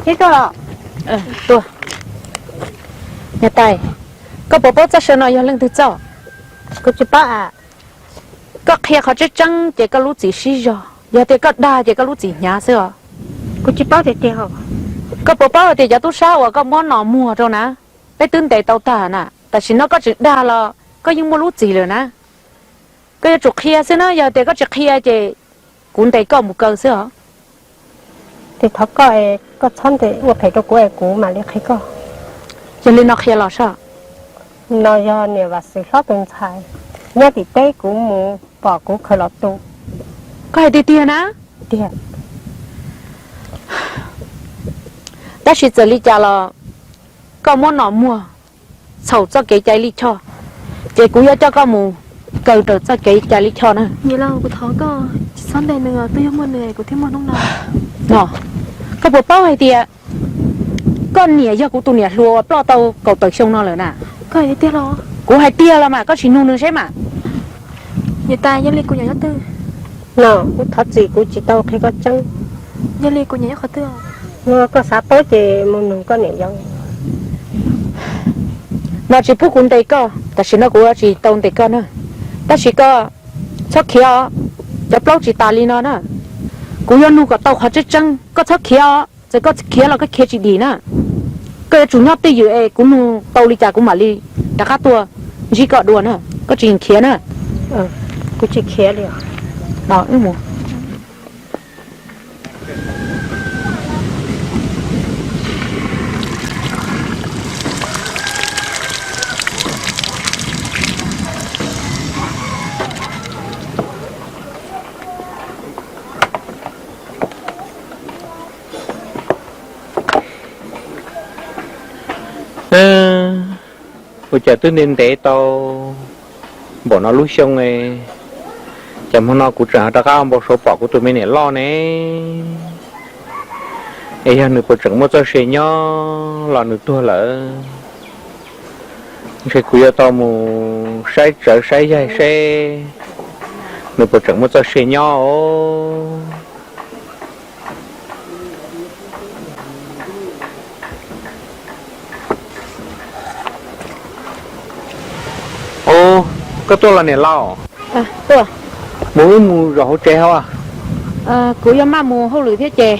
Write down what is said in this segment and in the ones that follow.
Niam tais, koj puas paub txoj saw no yog leej twg txoj? Kuv tsis paub. Koj qhia qhov tseeb tseeb ces koj lub txim sib zog, yog tias koj dag ces koj lub txim hnyav xwb os. Kuv tsis paub tiag tiag. Koj puas paub hais tias cov tub sab uas koj muab nom muag rau na, peb twb ntes tau tag na, tam sim no koj tseem dag los koj yeej muaj lub txim lawm na. Koj yuav tsum qhia xwb na, yog tias koj tsis qhia ces kuv ntes koj mus kaw xwb os. Ces thov koj, koj txhob ntes ua phem rau kuv es kuv mam li qhia koj. Yog li no qhia los soj. No yog niam Vam Xwm Hlob tus ntxhais, nyob tim teb kuv mus pom kuv khaws los tu. Koj hais tiag tiag na? Tiag. Tab sis txawm li cas los koj muab nom muag txhaum txoj kev cai lij choj, ces kuv yuav coj koj mus kaw raws txoj kev cai lij choj na. Niam laus, kuv thov koj tsis txhob ntes nws, twb yog muaj nws kuv thiaj muaj hnub no. No, koj puas paub hais tias koj niam yog kuv tus niam hluas uas ploj tau kaum tawm xyoo no lawm na? Koj hais tiag los? Kuv hais tiag los mas, koj sim nug nws seb mas. Niam tais, yog li kuv nyuam nyob twg? No, kuv thov txim, kuv tsis tau qhia koj tseeb. Yog li kuv nyuam nyob qhov twg? Yog koj xav paub ces mus nug koj niam yau. No tsis pub kuv ntes koj, tam sim no kuv tsis tau ntes koj na. Tab sis koj txhob khiav os, cov plaub tsis tas li no na. Kuv yuav nug kom tau qhov tseeb tseeb, koj txhob khiav os, txawm koj khiav los koj khiav tsis dim na. Koj yuav tsum nyob twj ywm es kuv nug tau li cas kuv mam li rov qab tuaj ntsib koj dua na, koj tsis khiav na. Kuv tsis khiav li. Wb mus. Ua cas twb ntev ntev tau npaum no lub xyoo, cas hmo no kuv tseem rov qab npau suav pom kuv tus me niam loj ne? Es yog nws puas tseem muaj txoj sia nyob los nws tuag lawm? Ntshe kuv yuav tau mus saib tsawv saib yaig seb nws puas tseem muaj txoj sia nyob os. Os, koj tuaj los niam laus? Mus wb mus zaum hauv tsev hauv. Kuv yuav maj mus hauj lwm thiab ces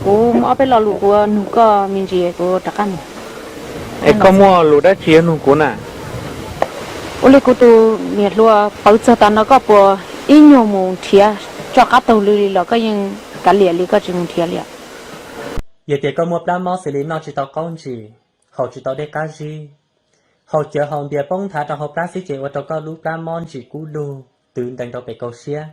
kuv muaj ob peb lo lus kuv nug koj me ntsis kuv rov qab mus. Es koj muaj lus dab tsi yuav nug kuv na? Ua li kuv tus niam hluas pawv txog tas no koj puas ib nyuag mus nrhiav tso qab taug lw li los koj yeej kav liam li koj tsis mus nrhiav li? Yog tias koj muaj plab mob xws li noj tsis tau qaub ntsis, haus tsis tau dej qab zib, haus cawv haus npias poob nthav rau hauv plab xwb ces ua rau koj lub plab mob ntsim kub lug twv ntees rau pem kaum siab.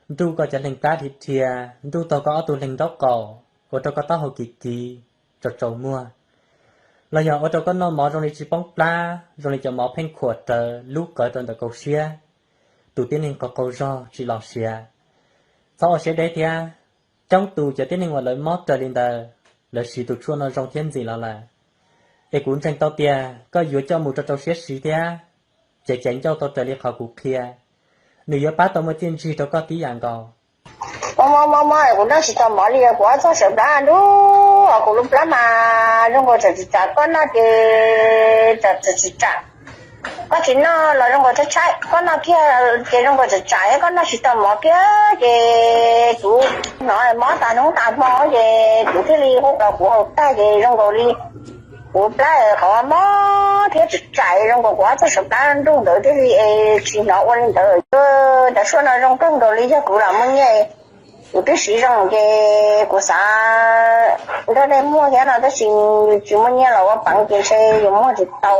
Nruj koj cov leeg plab dhia dhia, nruj taug koj ob tug leeg nraub qaum, ua rau koj taub hau kiv kiv, tsaus tsaus muag. Los yog ua rau koj noj mov zoo li tsis poob plab, zoo li cov mov pheej khuam rawv lub qawv rau ntawm kaum siab. Tus tib neeg qaug qaug zog tsis los siav. Txhob ua siab deb thiab. Coob tus cov tib neeg uas lawv mob raws li ntawd, lawv siv tus tshuaj no zoo thiab ntxim los lawm. Es kuv ntseeg tau tias koj yuav coj mus rau rau siab siv thiab, ces caiv ncauj tau raws li qhov kuv qhia, nws yuav pab tau muaj txiaj ntsig rau koj tib yam nkaus. Mob mob mob, kuv noj tsis tau mov li, kuv ob txoj saw plab nruj, kuv lub plab mas zoo nkaus tseem tsis tsam, koj noj ces tseem tsis tsam. Koj tsis noj los zoo nkaus tshaib tshaib, koj noj kiag ces zoo nkaus tseem tsam, koj noj tsis tau mov kiag ces kuv hnov mob tas hnub tas hmo ces kuv thiaj li hu los kuv haus tag ces zoo nkaus li kuv plab qhov mob thiab tseem tsam zoo nkaus kuv ob txoj saw plab nruj ntawd thiaj li es tsis hnov ua li ntawd. Cov suab no zoo kawg nkaus li, yog kuv los muaj nyiaj, kuv twb siv zoo ces kuv xav nrog nej muag thiab no tab sis tsis muaj nyiaj los ua peev ces ntshe yuav muag tsis tau.